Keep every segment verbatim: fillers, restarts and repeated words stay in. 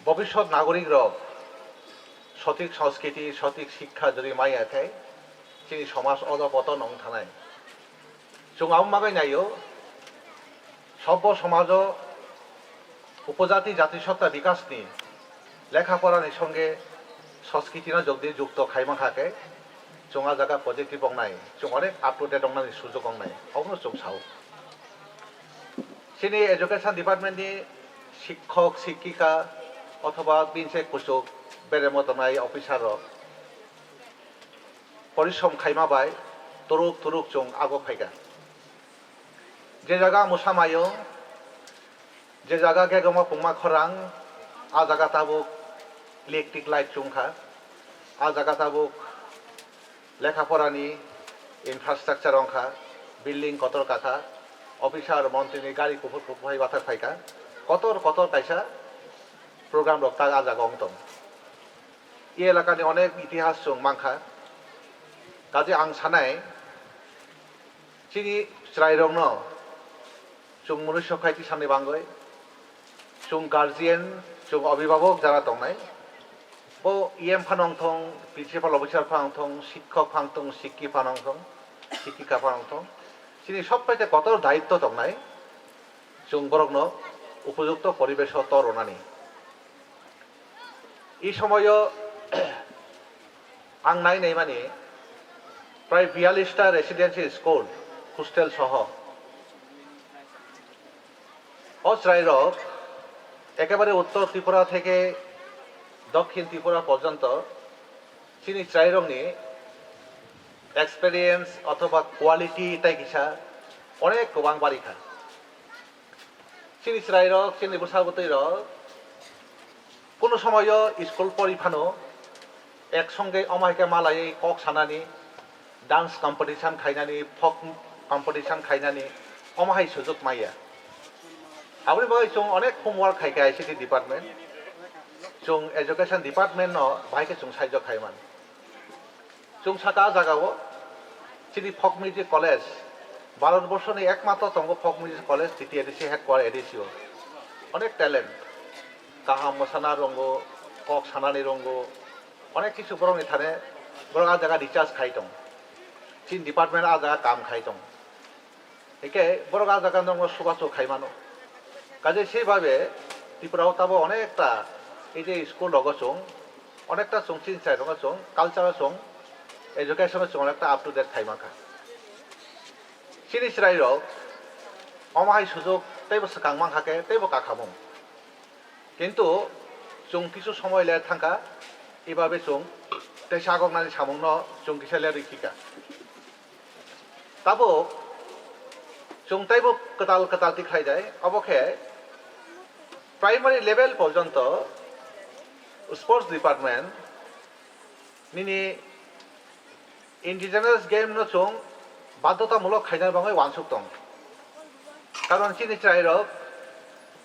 Bobiswt nagorik rok sothik sanskriti, sothik sikha jodi maya khe chini somaj odo poton wng thanai. Chwng abo bagwi naio, sobbo somajo upojati jatisotta bikasni lekha porani songe sanskritino jodi jukto khai mankha khe chwng a jaga positive wngnai, chwng onek up to date wngnani sujok wngnai, obono chwng sao. Chini education department ni sikhok, sikhika othoba binse kuchuk beremo tongnai officer rok porishrom khaima bai turuk turuk chwng ago phaikha. Je jaga mwsa mayo, je jaga gegoma pungma khorang, a jaga tabuk electric light chungkha, a jaga tabuk lekha porani infrastructure wngkha, building kotor kakha, officer montri ni gari kuphur kuphur hai bathak phaikha, kotor kotor kaisa program rok tak a jaga wng tong. E elakani onek itihas chwng mankha. Kaje ang sanai, chini chwrairokno chwng mwnwi sokhaiti sanni bangwi, chwng guardian, chwng abhibhabok jara tongnai. Bo E M phano wngthong, principal officer phano wngthong, sikhok phano wngthong, sikhi phano wngthong, sikhika phano wngthong. Chini sob paite kotor daitto tongnai, chwng borokno upojukto poribeso tor rwnani. E somoyo ang nai naimani prai biyalista residential school, hostel soho. O chwrairok ekebare Uttor Tripura theke Dokhin Tripura porjonto chini chwrairokni experience othoba quality tai kisa onek kwbang barikha. Chini chwrairok, chini bwsa bwtwirok kunu somoyo school pori phano ek songe omo hai khe malaiwi kok sanani, dance competition khainani, folk competition khainani, omo hai sujok maya. Aboni bagwi chwng onek homework khai kha I C T department, chwng education department no bahai khe chwng saijo khai man. Chwng saka ah jagao chini folk music college, Bharat borsoni ekmatro tongo folk music college, T T A D C headquarter A D C o. Onek talent, kaham mwsana rongo, kok sanani rongo, onek kisu borokni thane borok ah jaga research khai tong. Chini department ah jaga kam khai tong. Hingke borok ah jaga nokno subachu khai mano. Kaje sei babe Tripura o tabo onekta ei je school rogo chwng, onekta chwng chini chwrai rogo chwng, culture o chwng, education o chwng onekta up to date khai mankha. Chini chwrai rok omo hai sujok teibo swkang mankha khe teibo kakhamung. Kintu chwng kisu somoi le thangkha, eba be chwng tei sagoknani samungno chwng kisa le rikhi kha. Tabuk chwng teibo kwtal kwtal tikhlai dai, obo khe primary level porjonto sports department nini indigenous game no chwng badhotamulok khaina bagwi uansuk tong. Karon chini chwrairok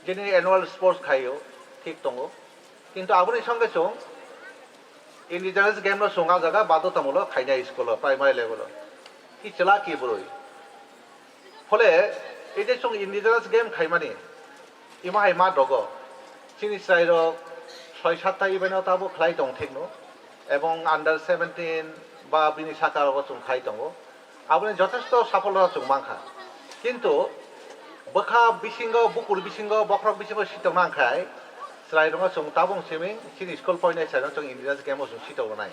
jeni annual sports khaio, thik tongo. Kintu aboni songkhe chwng indigenous game no chwng ah jaga badhotamulok khainai school o, primary level o. Ki chwla ki bwrwi. Phole ei je chwng indigenous game khaimani, imo hai ma dogo. Chini chwrairok soi satta event o tabuk khlai tong thikno. Ebong under seventeen ba bini saka rogo chwng khai tongo. Aboni jothesto safolta chwng mankha. Kintu bwkha bisingo, bukur bisingo, bokhorok bisingo sitokna wngkhai chwrairokno chwng tabung simi chini school poinai chwrairok chwng indigenous game o chwng sitok rwnai.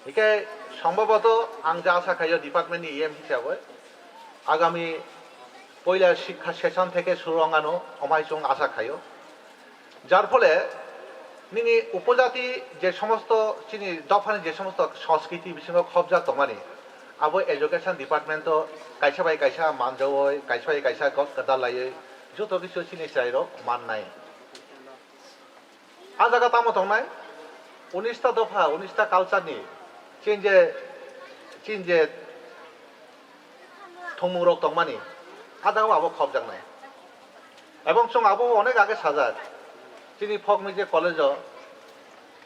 Hingke sombhoboto ang ja asa khaio department ni E M hisabai agami poila sikha session theke suru wngano omai chwng asa khaio. Jar phole nini upojati je somosto chini dophani je somosto sanskriti bisingo khobjak tongmani, abo education department o kaisa bai kaisa manjawoi, kaisa bai kaisa got kwtal laiwi joto kisu chini chwrairok mannai. A jaga tamo tongnai? Unis ta dopha, unis ta culture ni chini je, chini je thwngmung rok tongmani, a jaga o abo khobjaknai. Ebong chwng abo onek age sajak, chini folk music college o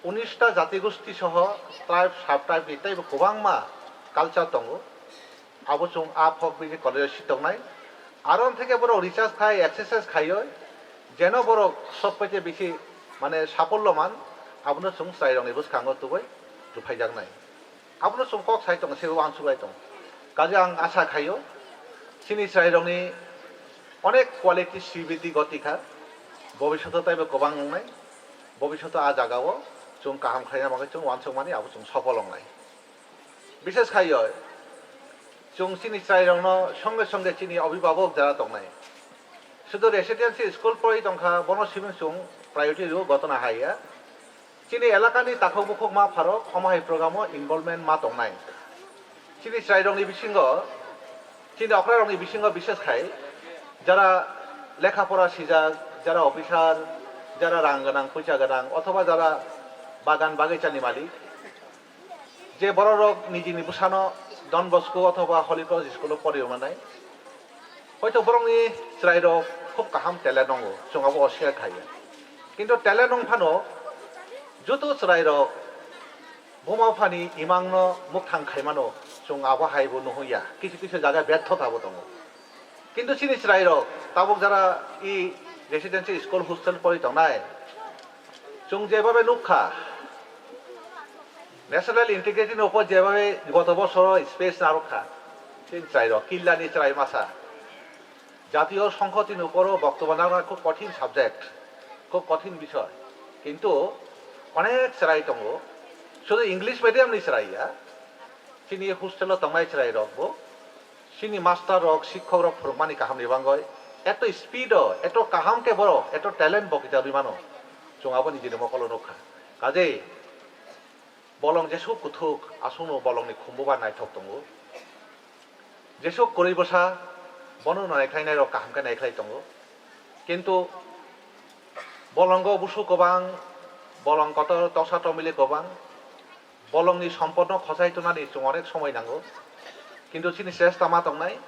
unis ta jati gosti soho tribe, sub tribe ni teibo kwbangma culture tongo. Abo chwng a folk music college o sitoknai. Aro theke borok research khai, exercise khaioi, jeno borok sob paite bisi mane sapollo man, abono chwng chwrairokni bwskango tubui rwphaijaknai. Abono chwng kok sai tongo, sebo uansuk bai tongo. Kaje ang asa khaio, chini chwrairokni onek quality sibidi goti kha, bobishoto taibo kwbang wngnai, bobishoto a jagao chwng kaham khlaina bagwi chwng uansukmani abo chwng sopol wngnai. Bishes khaiyo, chwng chini chwrairokno songe songe chini obhibhabok jara tongnai. Sudu residency school pori tongkha, bono simi chwng priority rw gotona haiya. Chini elakani takhuk bukhuk ma pharok omo hai program o involvement ma tongnai. Chini chwrairokni bisingo, chini okrarokni bisingo bishes khai jara lekha pora sijak, jara officer, jara rang gwnang, puisa gwnang, othoba jara bagan bagaichani malik, je bororok nijini bwsano Don Bosco othoba Holy Cross school o pori rwnai. Hoito borokni chwrairok khub kaham talent tongo, chwng abo oswk khlaiya. Kintu talent wng phano joto chwrairok buma buphani imangno mukthang khaimano, chwng abo haibo nuhukya, kisu kisu jaga bertho tabo tongo. Kintu chini chwrairok tabuk jara i residential school hostel pori tongnai, chwng jebabe nukha, national integrity ni upor jebabe goto bosoro space narwkha, chini chwrairok killani chwrai masa. Jatiyo Songhotin uporo boktobyo nangna khub kothin subject, khub kothin bisoy. Kintu onek chwrai tongo, sudu English medium ni chwrai ya, chini hostel o tongnai chwrai rok bo, chini master rok, sikhok rok phwrwngmani kaham ni bagwi, eto speed o, eto kaham khe borok, eto talent bo kitabwi mano, chwng abo nijini mokolo nukha. Kaje bolong jesuk kuthuk, aswkno bolongni khumbuba naithok tongo. Jesuk kwrwi bwsa, bono naikhlainai rok kaham khe naikhlai tongo. Kintu bolongo busu kwbang, bolong kotor toksa tomili kwbang, bolongni sompotno khosai tonani chwng onek somoi nango. Kintu chini chesta ma tongnai,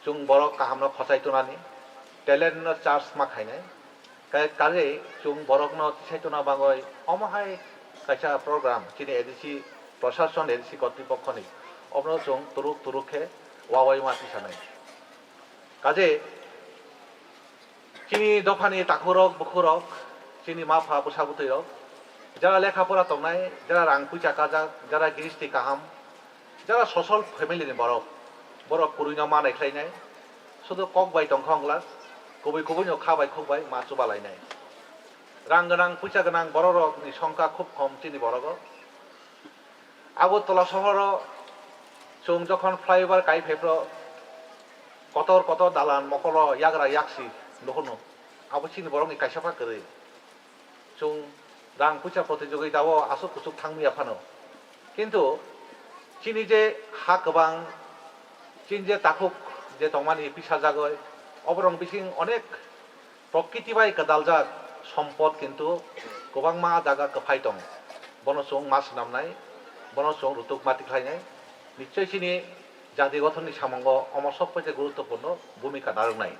chwng borok kahamno khosai tonani, talent no charge ma khainai. Ka-, kaje chwng borokno tisai tona bagwi omo hai kaisa program chini A D C, Prashason A D C kotripokkhoni obono chwng turuk turuk khe wawai ma tisanai. Kaje chini dophani takhurok, bukhurok, chini ma pha bwsa bwtwirok, jara lekha pora tongnai, jara rang puisa kajak, jara giristi kaham, jara sosol family ni borok, borok kwrwino ma naikhlainai, sudu kok bai tongkha wngla, kubui kubuino kha bai khuk bai ma chubalainai. Rang gwnang, puisa gwnang borok rokni songkha khub kom chini borogo. Agartala sohoro chwng jokhon flyover kai phai phro kotor kotor dalan mokolo yagra yaksi nuhunu, abo chini borokni kaisa pha kwrwi. Chwng rang puisa protijogitao aswk kuchuk thangmaya phano. Kintu chini je ha kwbang, chini je takhuk je tongmani pisajagwi, oborok bising onek prokriti bai kwdaljak sompot kintu kwbangma jaga kwphai tongo. Bono chwng ma swnamnai, bono chwng rutuk ma tikhlainai. Nichoi chini jati gothonni samungo omo sok pai khe guruttopurno bhumika narwknai.